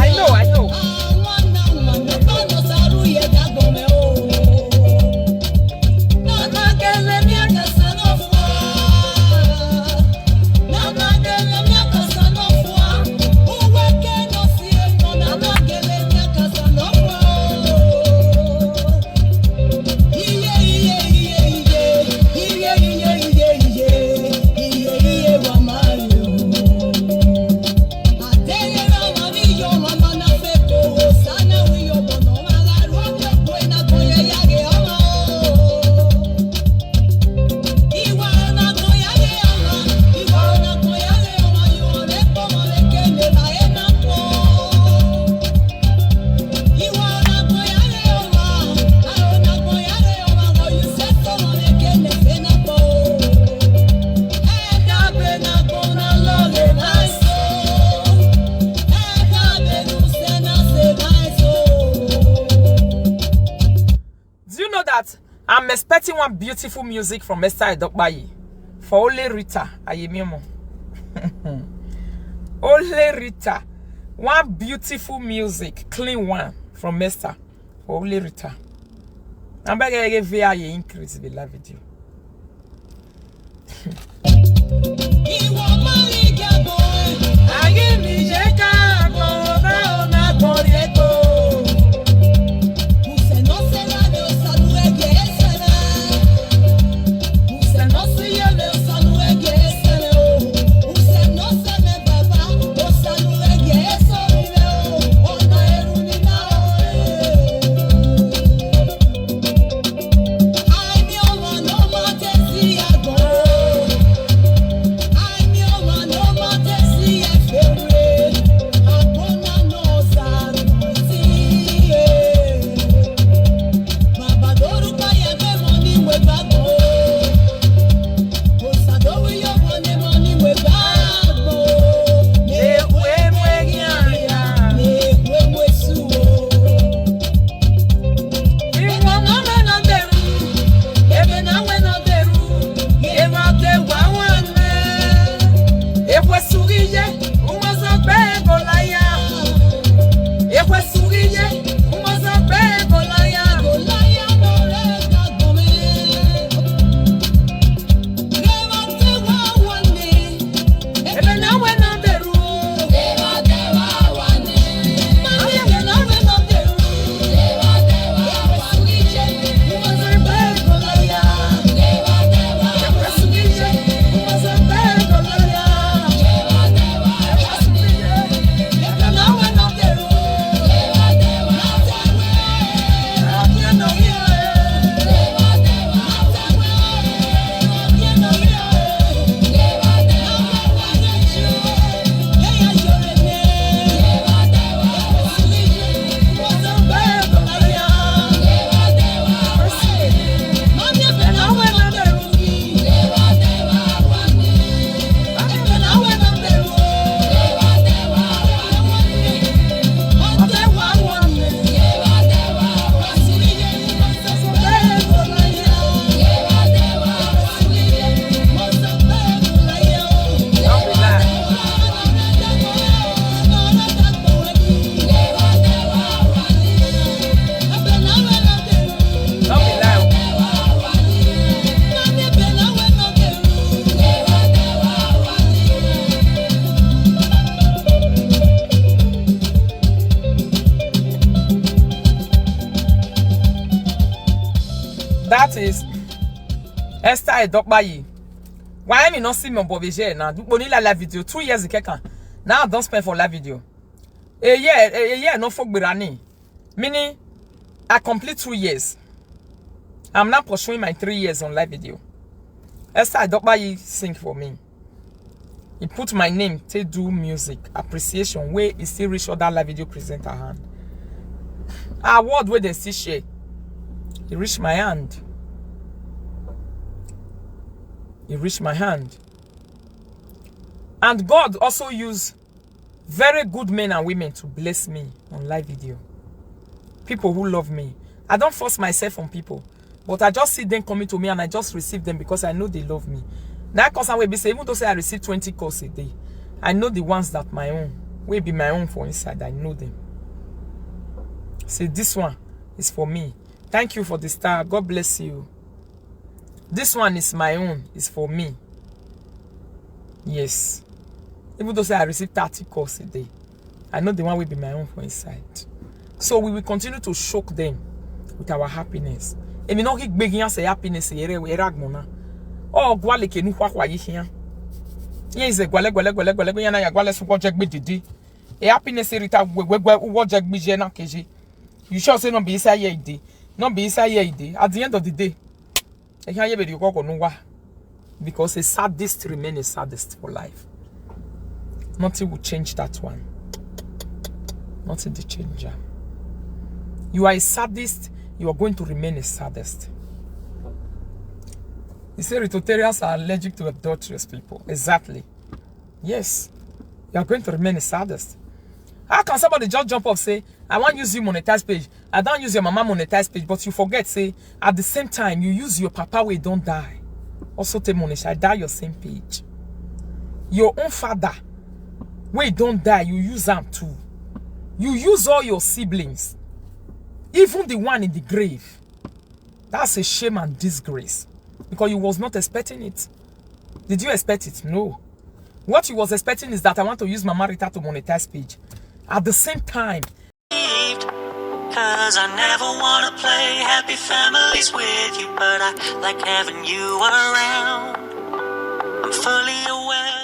I know, I know. Do you know that I'm expecting one beautiful music from Esther Edokpayi for Holy Rita Ayemimo? Holy Rita, one beautiful music, clean one from Esther for Holy Rita. I'm begging V I A increase the live video. Is Esther Edokpayi. Why me not see me Bobby J now? Only live video two years kekan. Now I don't spend for live video. A year, a year no fuck berani. Meaning, I complete two years. I'm now pursuing my three years on live video. Esther Edokpayi sing for me. He put my name to do music appreciation where he still reach other live video presenter hand. Award where they still share. He reached my hand. He reached my hand. And God also used very good men and women to bless me on live video. People who love me. I don't force myself on people, but I just see them coming to me and I just receive them because I know they love me. Now, cause I will be say, even though say I receive twenty calls a day, I know the ones that my own will be my own for inside. I know them. Say this one is for me. Thank you for the star. God bless you. This one is my own. It's for me. Yes. Even though say I receive thirty calls a day, I know the one will be my own for inside. So we will continue to shock them with our happiness. Emi no hik begging us happiness here we ragmona. Oh, gwale ke nu kwa kwa yihia. Here is a gwale gwale gwale gwale gwale na ya gwale su gwajek be didi. A happiness rita we we we gwajek be je na keji. You sure say no be inside here ide? No be inside here ide. At the end of the day, I can't hear you go no wa. Because a sadist remain a sadist for life. Nothing will change that one. Nothing the change am. You are a sadist, you are going to remain a sadist. He said Ritoterians are allergic to adulterous people. Exactly. Yes. You are going to remain a sadist. How can somebody just jump up say, I want use you monetize page? I don't use your mama monetize page, but you forget say at the same time you use your papa wey don die. Also take money, shall die your same page. Your own father wey don die, you use am too. You use all your siblings, even the one in the grave. That's a shame and disgrace because you was not expecting it. Did you expect it? No. What you was expecting is that I want to use Mama Rita to monetize page. At the same time, Cause I never wanna play happy families with you, but I like having you around. I'm fully aware